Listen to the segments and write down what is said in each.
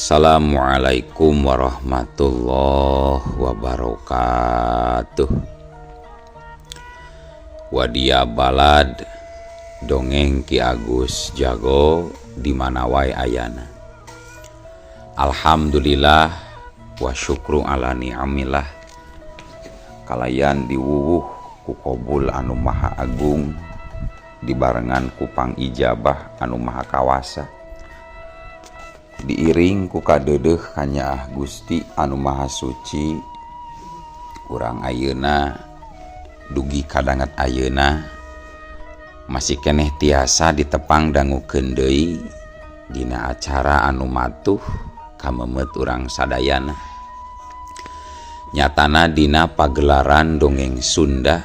Assalamualaikum warahmatullahi wabarakatuh. Wadia balad dongeng Ki Agus Jago di mana wae ayana. Alhamdulillah wa syukru ala ni'amillah. Kalayan diwuwuh ku kobul anu maha agung dibarengan ku pangijabah anu maha kawasa. Diiring ku kadeudeuh kanyaah Gusti anu Maha Suci urang ayeuna dugi kadanget ayeuna masih keneh tiasa ditepang dangukeun deui dina acara anu matuh kamemet urang sadayana. Nyatana dina pagelaran dongeng Sunda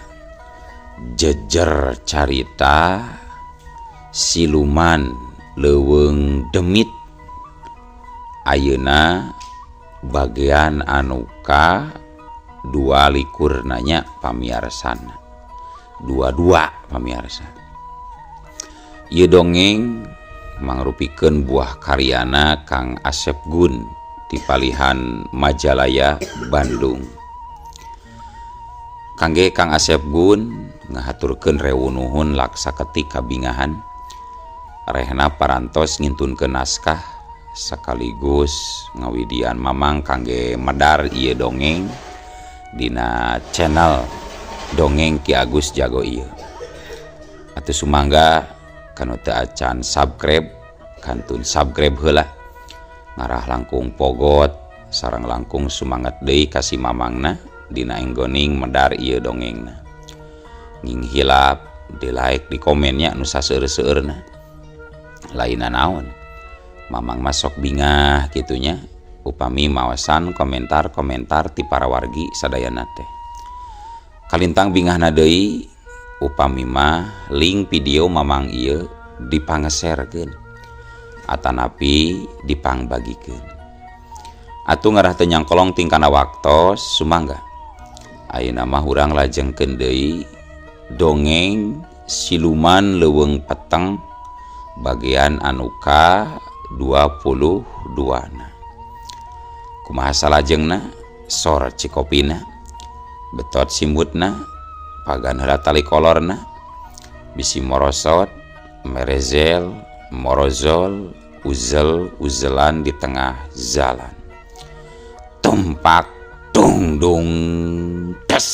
jejer carita siluman leuweung demit ayeuna bagian anu ka 22 nanya pamiarsana 22 pamiarsa. Ieu dongeng mangrupikeun buah karyana Kang Asep Gun di palihan Majalaya Bandung. Kangge Kang Asep Gun ngahaturkeun rewu nuhun laksa ketik kabingahan rehna parantos ngintunkeun naskah sekaligus ngawidian mamang kangge medar ieu dongeng dina channel dongeng Ki Agus Jago ieu. Atuh sumangga kanu teu acan subscribe kantun subscribe heula ngarah langkung pogot sareng langkung sumanget deui ka si mamangna dina enggoning medar ieu dongengna. Nging hilap di like di komennya nu saseur-seueurna. Lainna naon? Mamang masuk bingah gitunya upami mawasan komentar-komentar ti para wargi sadayana teh. Kalintang bingahna deui upami mah link video mamang ieu dipangeserkeun atanapi dipangbagikeun. Atuh ngarah teu nyangkolong tingkana waktos sumangga. Ayeuna mah urang lajengkeun deui dongeng siluman leuweung peteng bagian anu ka 22 na. Kumaha salajengna sor cikopina betot simbutna pagan heula tali kolorna bisi morosot merezel morozol uzel uzelan di tengah jalan tumpak tungdung tes.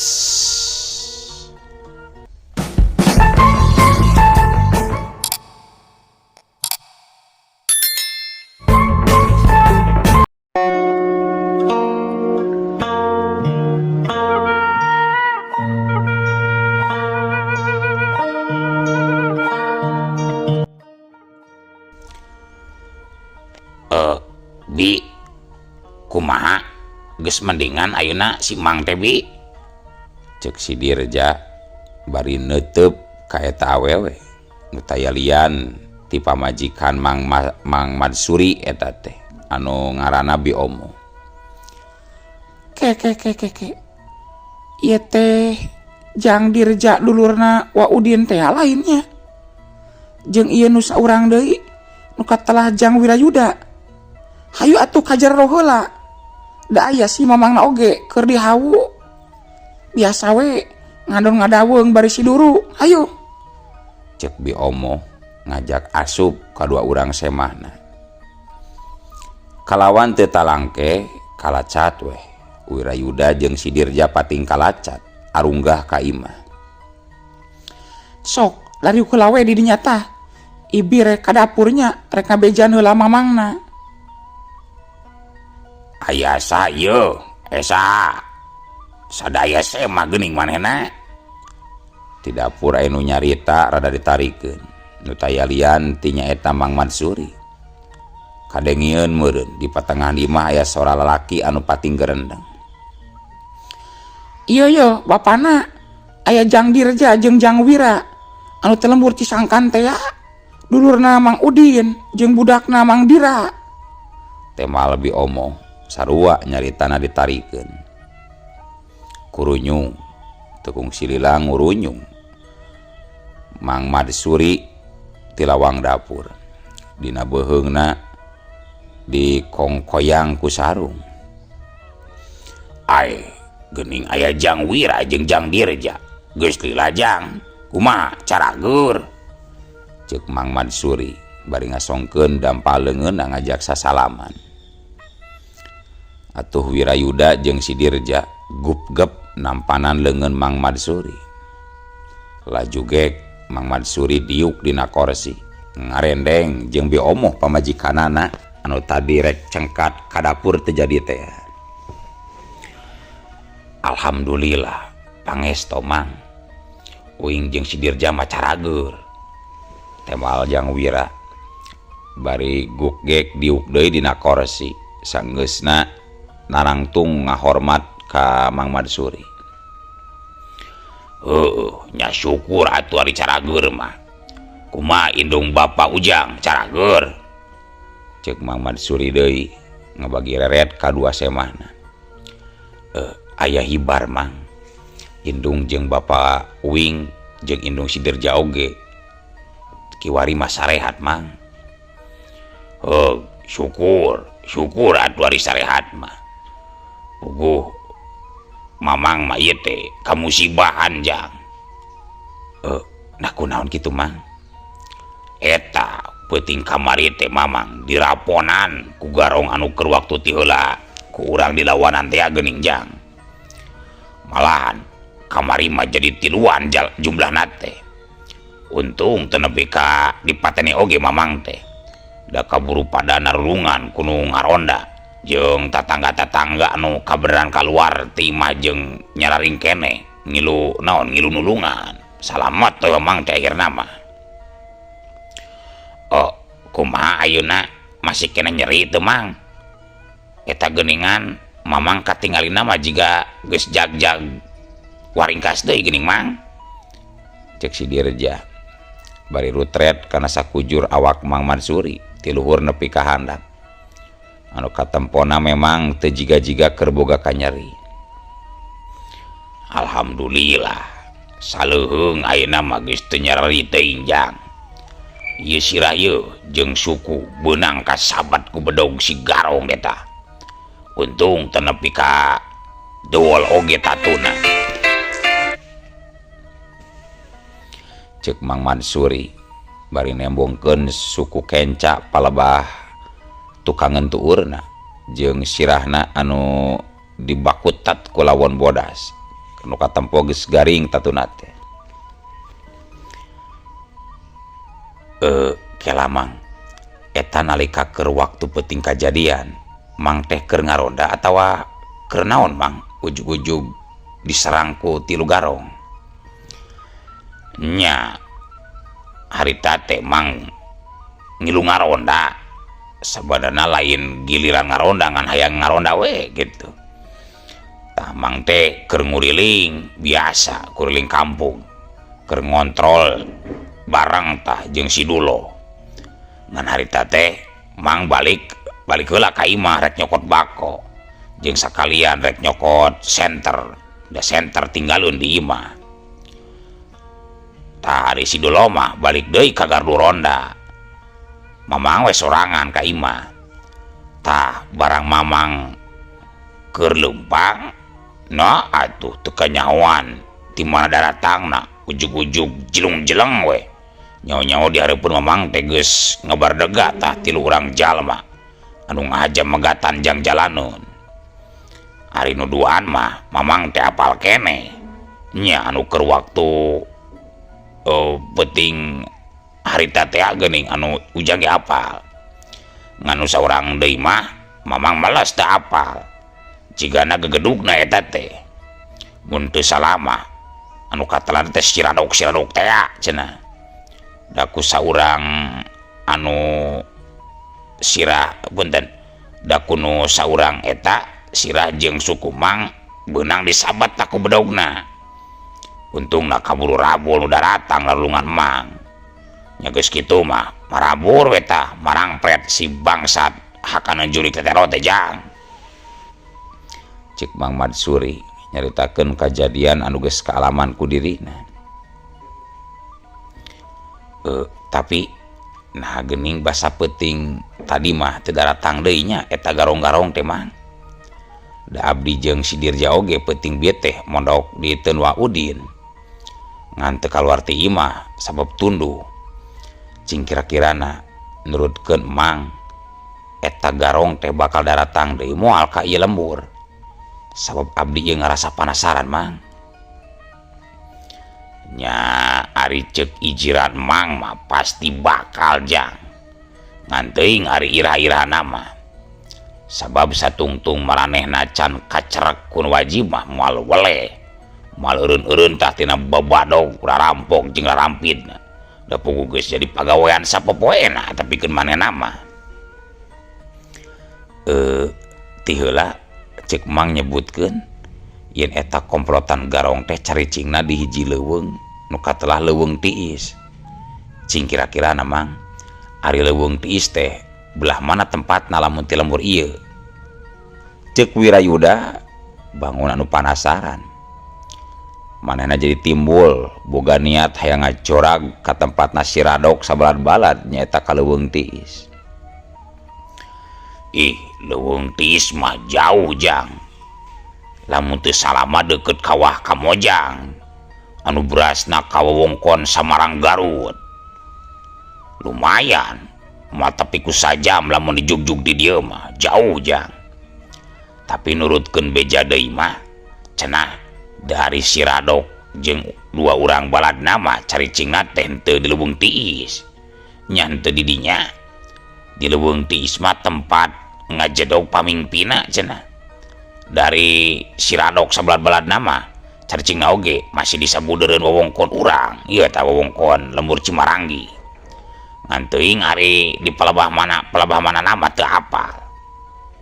Bi kumaha geus mendingan ayeuna si Mang teh bi cek si Dirja bari neuteub ka eta awewe nu tayalian ti pamajikan Mang Mang Madsuri eta teh anu ngaranna Bi Omo. Ke ke ke ke ke ieu teh jang Dirja dulurna Wa Udin teh lainnya jeung ieu nu saurang deui nu katelah jang Wirayuda. Hayu atuh kajar roh heula. Da aya si mamangna oge keur dihawu. Biasa we ngadon ngadaweung bari si duru. Hayu. Cek Bi Omo ngajak asup kadua urang semahna. Kalawan teu talangke kalacat weh. Wirayuda jeung si Dirja pating kalacat arunggah ka imah. Sok lari heula we di dinya tah. Ibi rek ka dapurnya rek ngabejan heula mamangna. Aya sayo esa sadaya semah geuning manehna. Di dapur aya nu nyarita rada ditarikeun. Nu tayalian ti nyaeta Mang Mansuri. Kadengieun meureun di patengahan imah aya sora lalaki anu pating gerendeng. Ieu ye bapana aya Jang Dirja jeung Jang Wira anu teu lembur Cisangkan teh ya. Dulurna Mang Udin jeung budakna Mang Dira. Tema lebih omo sarua nyaritana ditarikeun. Kurunyung tekung silila ngurunyung. Mang Madsuri ti lawang dapur. Dina beuheungna Dikongkoyang ku sarung. Ai geuning aya Jang Wira jeung Jang Dirja. Geus lila Jang, kumaha caragur? Ceuk Mang Mansuri bari ngasongkeun dampal leungeunna ngajak sasalaman. Atuh Wirayuda jeung si Dirja gupgep nampanan leungeun Mang Mansuri. Laju gek Mang Mansuri diuk dina korsi ngarendeng jeung biomoh pamajikanana anu tadi rek cengkat ka dapur teu jadi teh. Alhamdulillah pangesto Mang. Uing jeung si Dirja mah carageur. Temal Jang Wira bari gukgek diuk deui dina korsi sanggeusna narangtung ngahormat ka Mang Mansuri. Heueuh nya syukur atuh ari carageur mah. Kumaha indung bapa Ujang carageur? Ceuk Mang Mansuri deui ngabagi reret ka dua semahna. Aya hibar Mang. Indung jeung bapa uing jeung indung si Dirja oge kiwari mah sarehat Mang. Heuh syukur, syukur atuh ari sarehat mah. Puguh Mamang mah ieu teh kamusibahan Jang. Nah kunaon kitu Mang? Eta peuting kamari teh Mamang diraponan ku garong anu keur waktu ti heula ku urang dilawanan teh geuning Jang. Malahan kamari mah jadi tiluan jumlahna teh. Untung teu nepi ka dipateni oge Mamang teh. Da kaburu pada narulungan ku nu ngaronda jeung tatangga-tatangga anu kabeneran kaluar ti imah jeung nyararing keneh ngilu naon ngilu nulungan. Salamet teh Mamang teh akhirna mah. Oh, kumaha ayeuna masih keneh nyeri teu Mang? Eta geuningan Mamang katingalina mah jiga geus jag-jag waringkas deui geuning Mang. Ceuk si Dirja bari rutret kana sakujur awak Mang Mansuri ti luhur nepi ka handap. Anu katempona memang teu jiga-jiga keur boga kanyeri. Alhamdulillah saleuheung ayeuna mah geus teu nyereri teuing Jang. Ieu sirah ieu jeung suku beunang kasabat ku bedog si garong eta. Untung teu nepi ka dewol oge tatuna. Ceuk Mang Mansuri bari nembongkeun suku kenca palebah tukangeun tuurna jeung sirahna anu dibakutat ku lawon bodas nu katempo geus garing tatuna teh. Kela Mang, eta nalika keur waktu peuting kajadian Mang teh keur ngaronda atawa keur naon Mang ujug-ujug diserang ku tilu garong. Nya harita teh Mang ngilu ngaronda sabadana lain giliran ngaronda ngan hayang ngaronda we gitu. Tah Mang teh keur nguriling biasa kuriling kampung keur ngontrol barang tah jeung si Dulo. Ngan harita teh Mang balik balik heula ka imah rek nyokot bako jeung sakalian rek nyokot senter da senter tinggalun di imah. Tah ari si Dulo mah balik deui ka gardu ronda. Mamang we sorangan ka imah. Tah barang Mamang keur leumpang na atuh teu kanyahoan ti mana daratangna ujug-ujug jilung-jeleng we. Nyaho-nyaho di hareupeun Mamang teh geus ngabardega tah tilu urang jalma anu ngahaja megatan jang jalaneun. Ari nu duaan mah Mamang teh apal keneh nya anu keur waktu peuting harita teh geuning anu Ujang ge apal. Ngan nu saurang deui mah Mamang males teu apal. Jigana gegedugna eta teh. Mun teu salah mah anu katelah teh siradok-siradok teh cenah. Da ku saurang anu sirah punten da ku nu saurang eta sirah jeung suku Mang beunang disabat ta ku bedogna. Untungna kaburu rabul nu daratang lalungan Mang. Nya geus kitu mah marabur we tah marangpret si bangsat hakana jurig tetero teh Jang. Ceuk Mang Mansuri nyaritakeun kajadian anu geus kaalaman ku dirina. Tapi Nah geuning basa peuting tadi mah teu daratang deui nya eta garong-garong teh Mang. Da abdi jeung si Dirja oge peuting bieu teh mondok di Teun Wa Udin. Ngan teu kaluar ti imah sabab tunduh. Cing kira-kirana nurutkeun Mang eta garong teh bakal daratang deui moal ka ieu lembur. Sabab abdi ieu ngarasa panasaran Mang. Nya ari ceuk ijiran Mang mah pasti bakal jang. Ngan teuing ari irah-irahna mah. Sabab satungtung maranehna can kacerek ku nu wajib mah moal weleh. Moal eureun-eureun tah tina babadog rarampok jeung rarampitna. Da puguh geus jadi pagawean sapopoena tapi keun manehna mah. Ti heula ceuk Mang nyebutkeun yen eta komplotan garong teh caricingna di hiji leuweung nu katelah leuweung tiis. Cing kira-kirana Mang ari leuweung tiis teh belah mana tempatna lamun ti lembur ieu? Ceuk Wirayuda bangun anu panasaran. Manehna jadi timbul boga niat hayang ngajorag ka tempatna si Radok sabalad-balad nyaeta ka leuweung tiis. Ih, leuweung tiis mah jauh jang. Lamun teu salah mah deukeut kawah Kamojang anu berasna ka wewengkon Samarang Garut. Lumayan, moal tepi ku sajam lamun dijugjug di dieu mah jauh jang. Tapi nurutkeun beja deui mah cenah dari si Radok jeung dua urang baladna mah caricingna teh henteu di leuweung tiis. Nya henteu di dinya. Di leuweung tiis mah tempat ngajedog pamingpina cenah. Dari si Radok sabalad-baladna mah caricingna oge masih disabudeureun wewengkon urang. Ieu eta wewengkon lembur Cimaranggi. Ngan teuing ari di pelabah mana nama teu apal.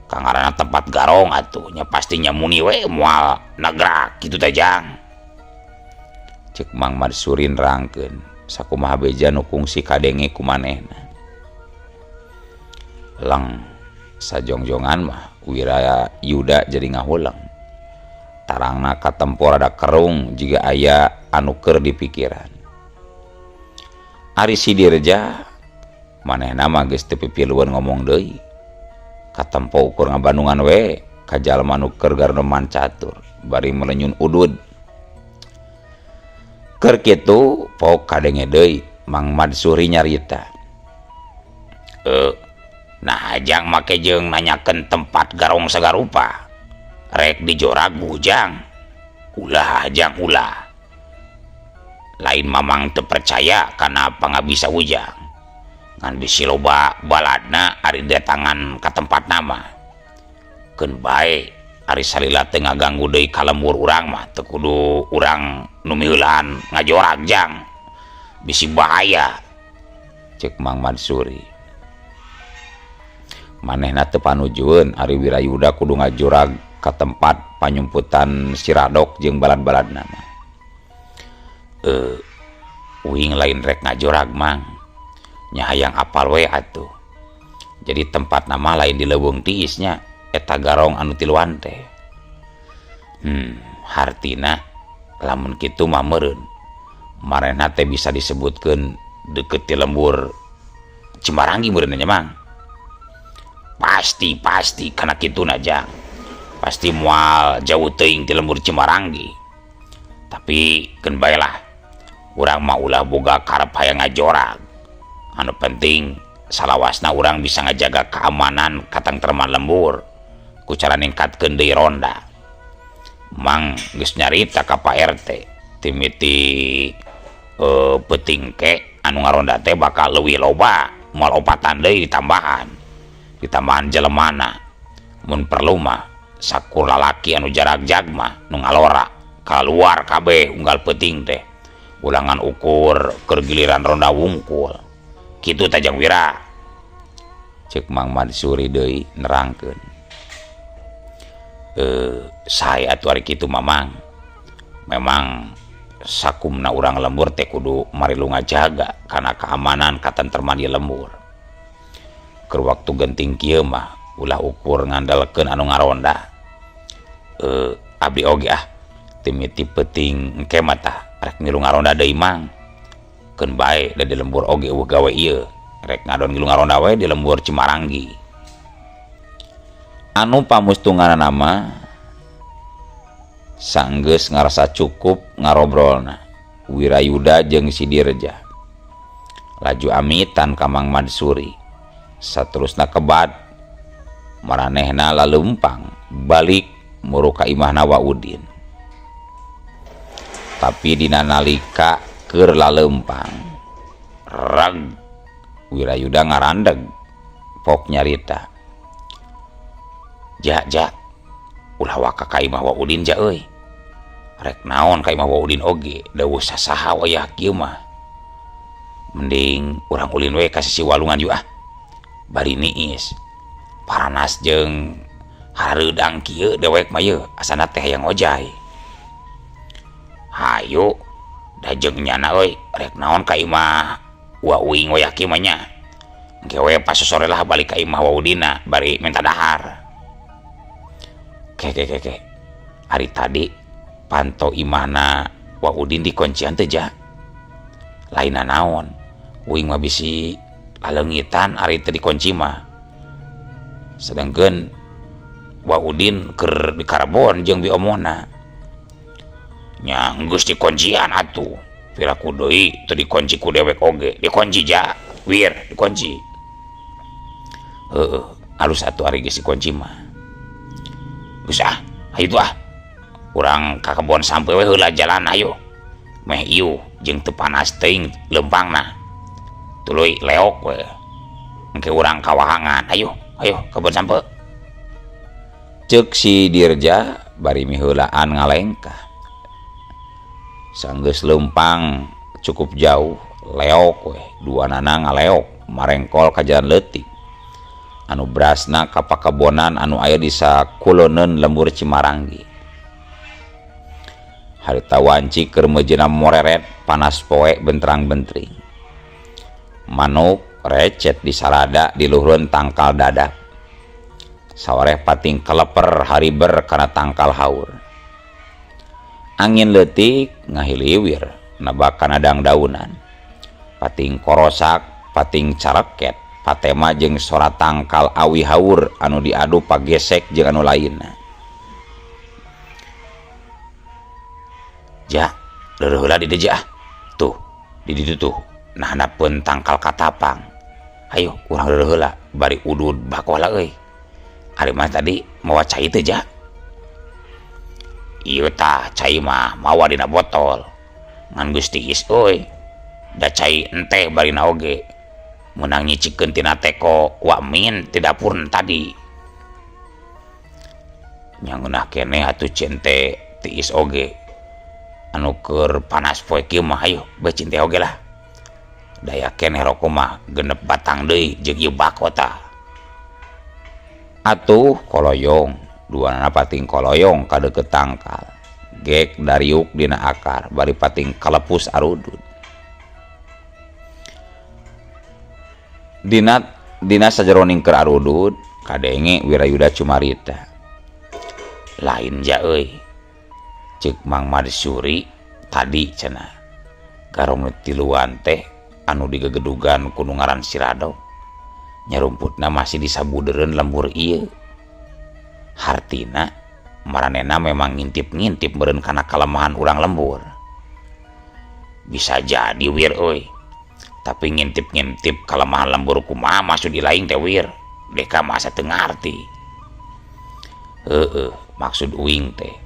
Kangarana tempat garong atuh nya pastinya muni we moal nagrak kitu teh jang. Ceuk Mang Madsuri nerangkeun sakumaha beja nu kungsi kadenge ku manehna. Leng sajongjongan mah Wirayuda jadi ngahuleng. Tarangna katempo rada kerung jiga aya anu keur dipikiran. Ari si Dirja manehna mah geus teu pipilueun ngomong deui. Katempo ukur ngabandungan we ka jalma nu keur garneman catur bari melenyun udud. Keur kitu pok kadenge deui Mang Madsuri nyarita. Nah jang make jeung nanyakeun tempat garong sagarupa. Rek dijorag bujang. Ulah jang ulah. Lain mamang teu percaya kana pangabisa ujang. Ngan bisi loba baladna ari datangan ka tempat nama. Keun bae ari salila teu ngaganggu deui ka lembur urang mah teu kudu urang nu miheulaan ngajorag jang. Bisi bahaya. Ceuk Mang Madsuri. Manehna teu panujueun ari Wirayuda kudu ngajorag ka tempat panyumputan si Radok jeung balad-baladna mah. Uing lain rek ngajorag Mang. Nya hayang apal we atuh. Jadi tempat nama lain di leuweung tiisnya eta garong anu tiluan teh. Hartina lamun kitu mah meureun manehna teh bisa disebutkeun deukeut ti lembur Cimaranggi meureun nya Mang. Pasti pasti kana kituna jang. Pasti moal jauh teuing ti lembur Cimaranggi. Tapi keun bae lah. Urang mah ulah boga karep hayang ngajorag. Anu penting salawasna urang bisa ngajaga keamanan katengtreman lembur ku cara ningkatkeun deui ronda. Mang geus nyarita ka Pak RT timiti peuting ke anu ngaronda teh bakal leuwih loba moal opatan deui ditambahan jelemana. Mun perlu mah sakur lalaki anu jarak-jag mah nu ngalora kaluar kabeh unggal peuting teh ulangan ukur keur giliran ronda wungkul. Kitu teh Jang Wira. Ceuk Mang Madsuri deui nerangkeun. Sae atuh ari kitu Mamang. Memang sakumna urang lembur teh kudu marilu ngajaga kana keamanan katentreman di lembur. Keur waktu genting kieu mah ulah ukur ngandalkeun anu ngaronda. Abdi oge ah timiti peuting engke mah tah rek milu ngaronda deui Mang. Keun bae da di lembur oge eueuh gawe ieu. Rek ngadon ngilu ngaronda we di lembur Cimaranggi. Anu pamustunganna mah sanggeus ngarasa cukup ngarobrolna Wirayuda jeung si Dirja. Laju amitan ka Mang Madsuri. Saterusna kebat maranehna laleumpang balik muru ka imahna Wa Udin. Tapi dina nalika keur laleumpang reg Wirayuda ngarandeg pok nyarita. Ja ja ulah waka ka imah Wa Udin ja euy. Rek naon ka imah Wa Udin oge deueuh sasaha wayah kieu mah. Mending urang ulin we ka sisi walungan yuk ah. Bari niis. Paranas jeung hareudang kieu dewek mah yeuh asana teh hayang ngojay. Hayu da jeung nyana euy rek naon ka imah Wa Uing wayah kieu mah nya. Engke we pas sore lah balik ka imah Wa Udina bari minta dahar. Ke ke ke ke. Ari tadi panto imahna Wa Udin dikuncian teh ja. Lainna naon? Uing mah bisi laleungitan ari teu dikunci mah. Sedangkeun Wa Udin keur di karbon jeung biomona. Nya geus dikuncian atuh. Piraku deui teu dikunci ku dewek oge, dikunci ja. Wir, dikunci. Heueuh, alus atuh ari geus dikunci mah. Geus ah, hayu tuh ah. Urang ka kebon sampe we heula jalan ayo. Meh iuh jeung teu panas teuing leumpangna. Tuluy leok we. Engke urang ka wahangan, ayo, ayo kebon sampe. Ceuk si Dirja bari miheulaan ngalengkah. Sanggeus leumpang cukup jauh, leok we, duanana ngaleok marengkol ka jalan leutik. Anu brasna ka pakebonan anu aya di sakuloneun lembur Cimaranggi. Harita wanci keur meujeuhna moreret panas poe bentrang-bentring. Manuk recet di sarada di luhureun tangkal dadak. Sawareh pating keleper hariber kana tangkal haur. Angin leutik ngahiliwir nebak kana dangdaunan. Pating korosak, pating careket, patema jeung sora tangkal awi haur anu diadu pagesek jeung anu lainna. Ja, leureun heula di dieu ah. Tuh, di ditu tuh nah handapeun tangkal katapang. Hayu urang leureun heula bari udud bakola euy. Ari mah tadi mawa cai teh ja. Ieu tah cai mah mawa dina botol. Ngan geus tiis euy. Da cai enteh barina oge. Meunang nyicikeun tina teko Wa Min ti dapur tadi. Nya ngeunah keneh atuh cente tiis oge. Anu keur panas poe kieu mah hayu beuh cinte oge lah. Daya keneh rokok mah genep batang deui jeung ieu bako tah. Atuh koloyong, duanana pating koloyong ka deukeut tangkal. Gek dariuk dina akar bari pating kalepus arudud. Dina dina sajeroning keur arudud kadenge Wirayuda cumarita. Lain ja euy. Ceuk Mang Madsuri tadi cenah. Garong nu tiluan teh anu digegedugan ku nu ngaran si Rado. Nyarumputna masih disabudereun lembur ieu. Hartina maranehna memang ngintip-ngintip meureun kana kalemahan urang lembur. Bisa jadi wir euy. Tapi ngintip-ngintip kalemahan lembur kumaha maksud dilaing teh wir. Deka masa teu ngarti. Heueuh, maksud uing teh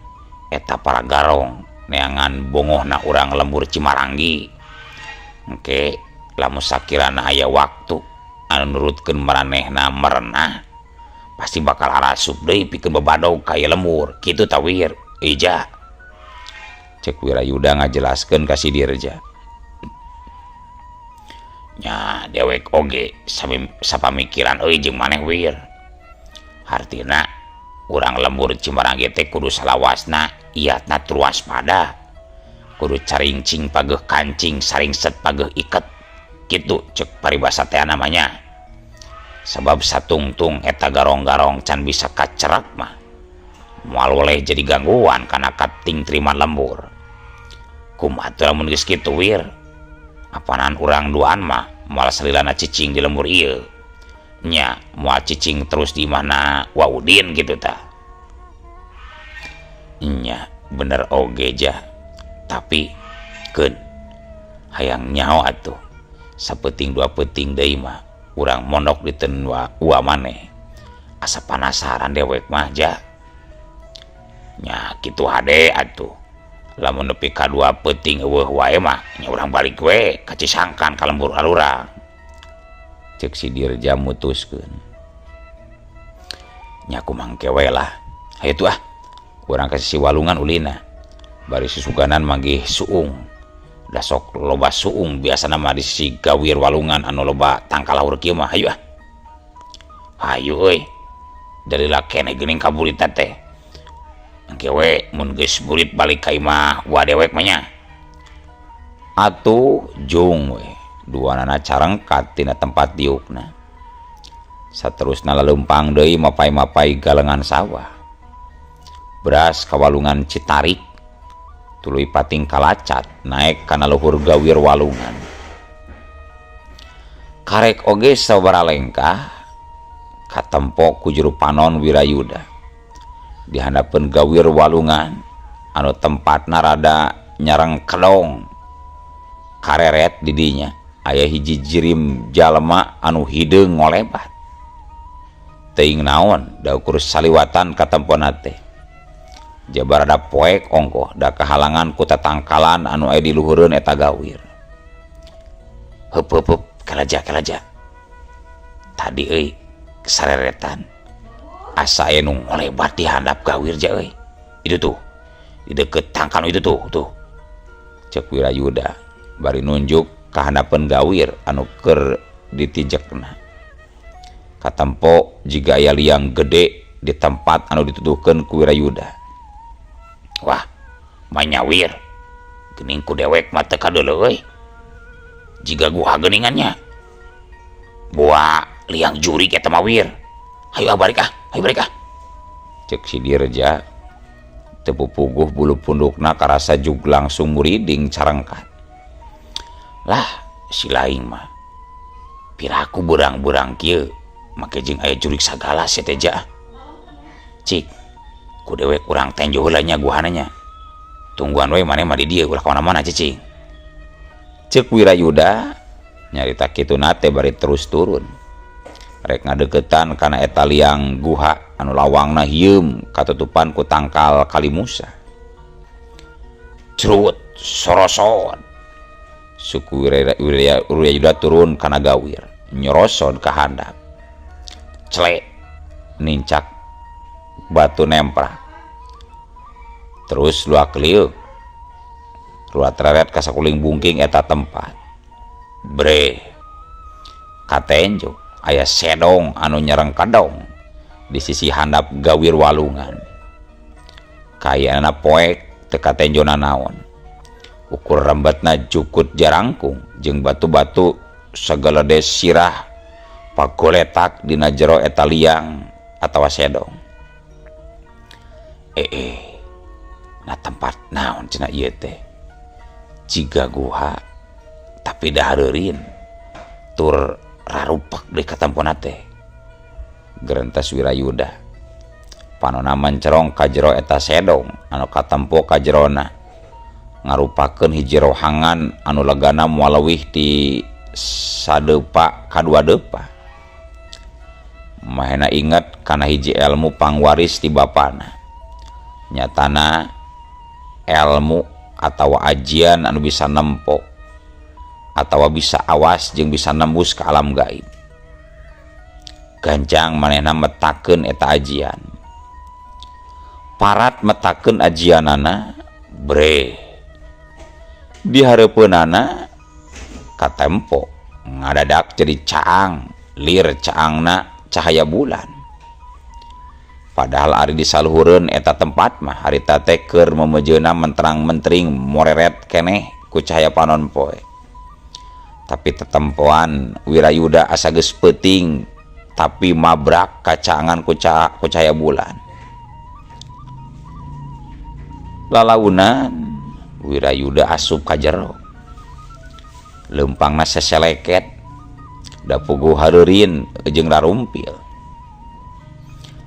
eta para garong neangan bongohna urang lembur Cimaranggi. Engke lamun sakirana aya waktu anu nurutkeun maranehna merenah pasti bakal arasup deui pikeun bebadog ka ieu lembur. Kitu ta wir? Ija. Cek Wirayuda ngajelaskeun ka si Dirja. Nya dewek oge sapamikiran euy jeung maneh wir. Hartina urang lembur Cimaranggi teh kudu salawasna iatna tur waspada. Kudu caringcing pageuh kancing saringset pageuh iket. Kitu cek paribasa teh namanya. Sabab satungtung eta garong-garong can bisa kacerak mah. Moal woleh jadi gangguan kana kating terima lembur. Kumaha teh lamun geus kitu wir? Apanan urang duaan mah Moal salilana cicing di lembur ieu nya, moal cicing terus di imahna Wa Udin kitu tah. Nya bener oge jah, tapi keun hayang nyaho atuh, sapeuting dua peuting deui mah urang mondok di ten wa ua maneh, asa panasaran dewek mah jah. Nya kitu hade atuh, lamun nepi ka dua peuting eueuh wae mah nya urang balik we ka Cisangkan ka lembur arurang, ceuk si Dirja mutuskeun. Nya kumangke we lah, hayu tuh ah, urang ka sisi walungan ulina bari susuganan manggih suung, da sok loba suung biasana mah di sisi gawir walungan anu loba tangkal haur kieu mah. Hayu ah, hayu euy, dalila keneh geuning ka burit teh. Engke we mun geus burit balik ka imah wa dewek mah nya atuh. Jung we duanana carengkat tina tempat diukna, saterusna laleumpang deui mapay-mapay galengan sawah beras ka walungan Citarik, tuluy pating kalacat naek kana luhur gawir walungan. Karek oge sababaraha lengkah katempo ku juru panon Wirayuda di handapeun gawir walungan anu tempatna rada nyareng kedong kareret. Di dinya aya hiji jirim jalma anu hideung ngolebat, teuing naon da ukur saliwatan katempona teh jaba rada poek ongkoh da kahalangan ku tatangkalan anu aya di luhureun eta gawir. Heup heup heup, kalaja kalaja, tadi euy sareretan asa aya nu ngolebat di handap gawir ja euy, itu tuh di deket tangkal itu tuh tuh, ceuk Wirayuda bari nunjuk ka handapeun gawir anu keur ditijekna. Katempo jiga aya liang gede di tempat anu dituduhkeun ku Wirayuda. Wah, manyawir geuning ku dewek mah teu kadeuleu euy, jiga guha geuningan nya, boa liang jurig eta mah wir. Hayu ah, balik ah, hayu balik ah, ceuk si Dirja. Teu pupuguh bulu pundukna karasa jug langsung muriding carengkat. Lah, si laing mah piraku beurang-beurang kieu make jeung aya jurig sagala sia teh ja. Cik ku dewek urang tenjo heula nya guhana nya, tungguan we maneh mah di dieu, ulah ka mana-mana cicing, ceuk Wirayuda. Nyarita kituna teh bari terus turun rek ngadeukeutan kana eta liang guha anu lawangna hieum katutupan ku tangkal kalimusa. Crut sorosod suku Wirayuda turun kana gawir, nyorosod ka handap, clek nincak batu nemprak, terus luak liuk ruat reret ka sakuling bungking eta tempat. Bre, katenjo aya sedong anu nyereng kadong di sisi handap gawir walungan. Kayana poek, teu katenjo nanaon, ukur rembetna jukut jarangkung jeung batu-batu sagede sirah pagoletak dina jero eta liang atawa sedong. Eh eh, nah tempat naon cenah ieu teh? Jiga guha tapi dahareurin tur rarupak deui katempona teh, gerentes Wirayuda. Panona mencerong ka jero eta sedong anu katempo ka jerona ngarupakeun hiji rohangan anu legana moal leuwih ti sadeupa ka dua deupa. Manehna inget kana hiji elmu pangwaris ti bapana, nyatana elmu atawa ajian anu bisa nempo atawa bisa awas jeung bisa nembus ke alam gaib. Gancang manehna metakeun eta ajian. Parat metakeun ajianana, bre, di hareupeunana katempo ngadadak jadi caang lir, caangna cahaya bulan, padahal ari di saluhureun eta tempat mah harita teh keur memejeuna menterang-mentering moreret keneh ku cahaya panon poe. Tapi tetempoan Wirayuda asa geus peuting tapi mabrak kacaangan ku cahaya bulan. Lalaunan Wirayuda asup ka jero, leumpangna seseleket. Da puguh hareurin jeung rarumpil.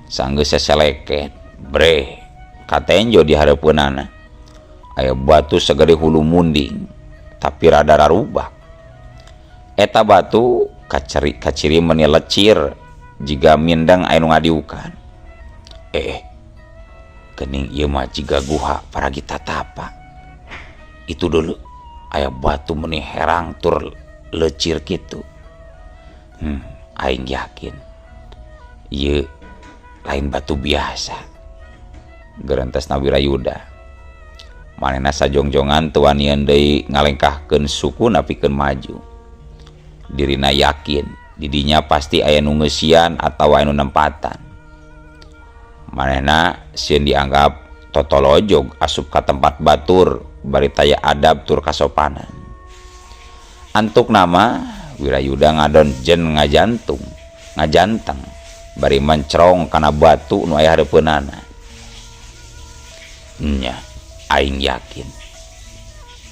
Sanggeus seseleken, breh katenjo di hareupeunana. Aya batu sagede hulu munding, tapi rada rarubak. Eta batu kaciri kaciri meni lecir jiga mindeng aya nu ngadiukan. Eh, geuning ieu mah jiga guha paragi tatapa. Itu dulu aya batu meni herang tur lecir kitu. Aing yakin ieu lain batu biasa. Gerentesna Wirayuda. Manehna sajongjongan teu wanian deui ngalengkahkeun sukuna pikeun maju. Dirina yakin didinya pasti aya nu ngeusian atawa anu nempatan. Manehna sieun dianggap totolojog asup ka tempat batur bari taya adab tur kasopanan. Antuk nama Wirayuda ngadon jen ngajantung ngajanteng bari mencrong kana batu nu aya hareupeunana. Nya aing yakin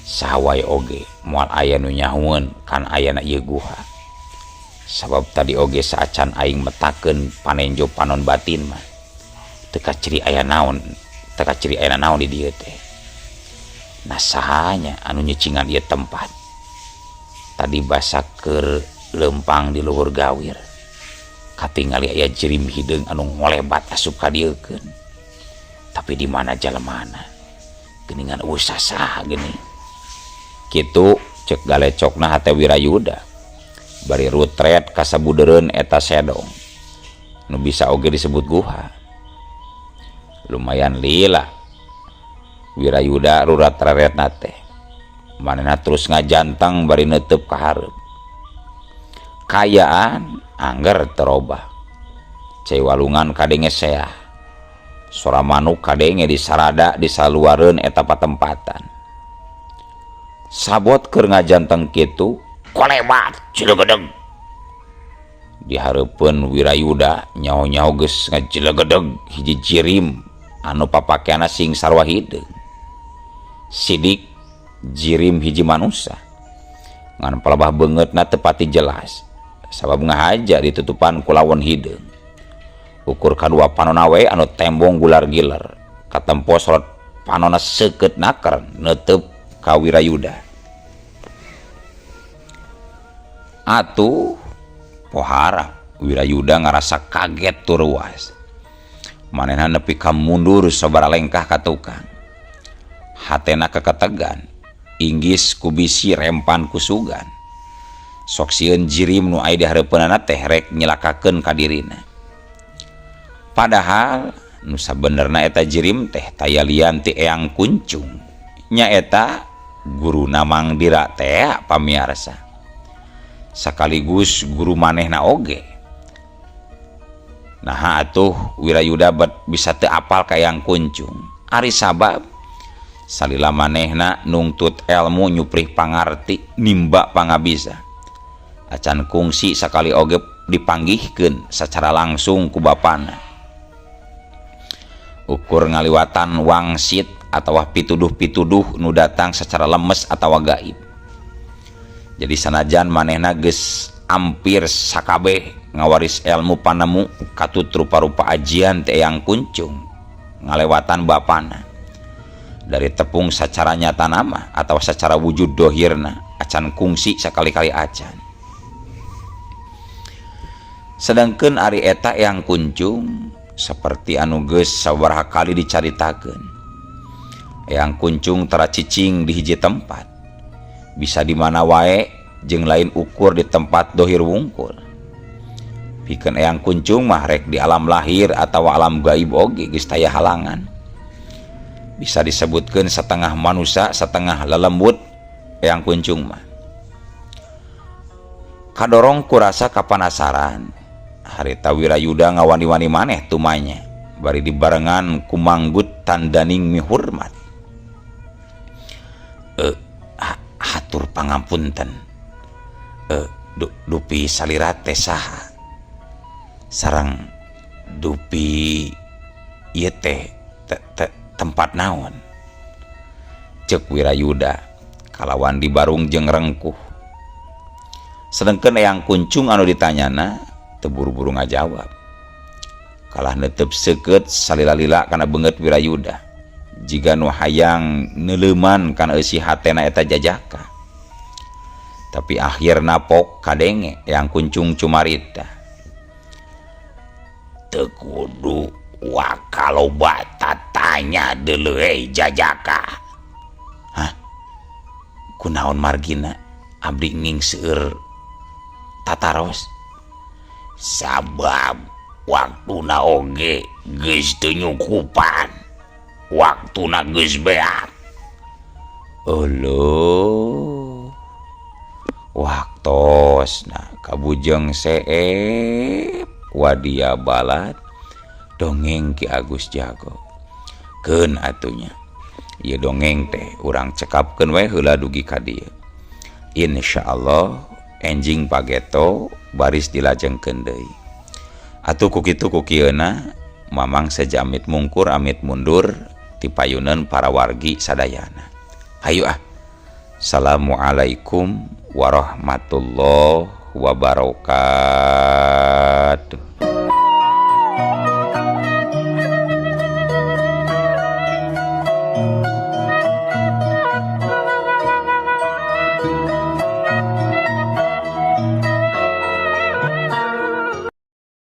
saha wae oge moal aya nu nyahoeun kana ayana ieu guha. Sabab tadi oge saacan aing metakeun panenjo panon batin mah teu kaciri aya naon, teu kaciri aya naon di dieu teh. Nah saha nya anu nyicingan ieu tempat? Tadi basa keur leumpang di luhur gawir katingali aya jirim hideung anu ngolebat asup ka dieukeun. Tapi di mana jalemana? Geuningan eueuh sasaha geuning. Kitu cek galecokna hate Wirayuda. Bari rutret ka sabudeureun eta sedong nu bisa oge disebut guha. Lumayan lila Wirayuda rurat reretna teh. Manehna terus ngajantang bari neuteub ka hareup. Kaayaan angger terobah. Cai walungan kadenge seah. Sora manuk kadenge disarada disaluareun eta patempatan. Sabot keur ngajanteng kitu, kolebat cilegedeg. Di hareupeun Wirayuda nyaho-nyaho geus ngajilegedeg hiji jirim anu papakeanna sing sarua hideung. Sidik jirim hiji manusa. Ngan palebah beungeutna teu pati jelas sabab ngahaja ditutupan ku lawon hideung. Ukur kadua panonna we anu tembong gular giler katempo sorot panonna seukeut naker neuteub ka Wirayuda. Atuh pohara Wirayuda ngarasa kaget tur ruas. Manehna nepi ka mundur sabaraha lengkah ka tukang. Hatena keketegan, inggis ku bisi rempan ku sugan. Sok sieun jirim nu aya di hareupeunana teh rek nyilakakeun ka dirina. Padahal nu sabenerna eta jirim teh taya lian ti Eyang Kuncung. Nyaeta guruna Mang Dira teh pamiarsa. Sakaligus guru manehna oge. Naha atuh Wirayuda bet bisa teu apal ka Eyang Kuncung. Ari sabab salila manehna nungtut elmu nyuprih pangarti nimba pangabisa. Acan kungsi sakali oge dipanggihkeun sacara langsung ku bapana. Ukur ngaliwatan wangsit atawa pituduh-pituduh nu datang secara lemes atawa gaib. Jadi sanajan manehna geus ampir sakabeh ngawaris elmu panemu katut rupa-rupa ajian teh Eyang Kuncung ngalewatan bapana. Dari tepung sacara nyata nama atau secara wujud dohirna acan kungsi sakali-kali acan. Sedangkeun ari eta Eyang Kuncung seperti anu geus sabaraha kali dicaritakeun. Eyang Kuncung tara cicing di hiji tempat. Bisa di mana wae jeung lain ukur di tempat dohir wungkul. Pikeun Eyang Kuncung mah rek di alam lahir atawa alam gaib oge geus taya halangan. Bisa disebutkeun setengah manusia setengah lelembut Eyang Kuncung mah. Kadorong kurasa kapanasaran. Harita Wirayuda ngawani-wani maneh tumanya bari dibarengan ku manggut tandaning mihurmat. Hatur pangampunten. Dupi salira teh saha? Sareng dupi ieu teh tempat naon? Ceuk Wirayuda kalawan dibarung jeung rengkuh. Sedengkeun Eyang Kuncung anu ditanyana teu buru-buru ngajawab. Kalah netep seukeut salila-lila kana beungeut Wirayuda. Jiga nu hayang neuleuman kana eusi hatena eta jajaka. Tapi akhirna pok kadenge Eyang Kuncung cumarita. Teu kudu waka loba tatanya deuleu euy jajaka. Hah? Kunaon margina abdi nging seueur tataros? Sabab waktuna oge geus teu nyukupan. Waktuna geus beak. Euleuh. Waktosna kabujeng seep wadia balad dongeng Ki Agus Jago. Keun atunya. Ieu dongeng teh urang cekapkeun we heula dugi ka dieu. Insyaallah enjing pageto baris dilajengkeun deui. Atuh ku kitu ku kieuna Mamang seja amit mungkur amit mundur ti payuneun para wargi sadayana. Hayu ah. Assalamualaikum warahmatullahi wabarakatuh.